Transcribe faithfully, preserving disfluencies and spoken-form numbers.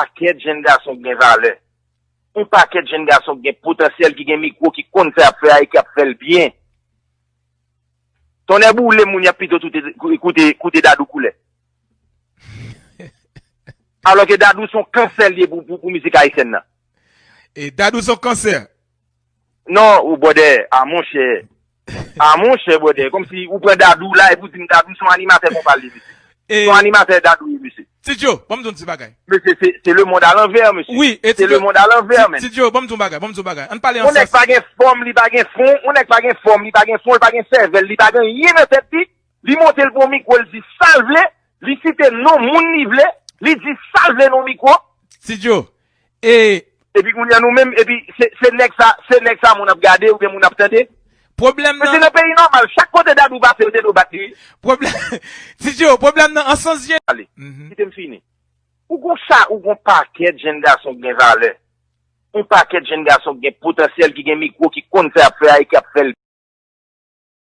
pakèt jenn gason ki gen valè. Yon pakèt jenn gason ki gen potansyèl, ki gen mikwo, ki konn sa y ap fè a e ki ap fè l byen. Tonnè boule moun y ap pito koute, koute, koute Dadou koulè. Alò ke Dadou se yon kansè l ye pou, pou, pou mizik ayisyèn nan. E Dadou se yon kansè. Non, ou bwòdè, a monchè. A monchè, bwòdè. Kòmsi ou pran Dadou la epi ou di m Dadou se yon animatè konpa li, mesye. Se yon animatè Dadou ye, mesye. Ti Joe, ban m di w yon ti bagay. Mesye, se, se le mond alanvè, mesye. Wi, e se le mond alanvè, men. Ti Joe, ban m di w yon bagay, ban m di w yon bagay. Ann pale ansanm. Yon nèg pa gen fòm, li pa gen fon, yon nèg pa gen fòm, li pa gen fon, li pa gen sèvèl, li pa gen anyen nan tèt li. Li monte l pou yon mikwo, l di sa l vle, li site non moun li vle, li di sa l vle nan yon mikwo. Ti Joe, e. Epi kounye a nou menm, epi se, se nèg sa, se nèg sa moun ap gade oubyen moun ap tande. Pwoblèm nan. Men se nan peyi nòmal, chak kote Dadou pase, yo te dwe bat li. Pwoblèm. Ti Joe, pwoblèm nan an sans je. Ale, kite m fini. Ou gon sa, ou gon pakèt jenn gason ki gen valè. Yon pakèt jenn gason ki gen potansyèl, ki gen mikwo, ki konn sa y ap fè a e ki ap fè l.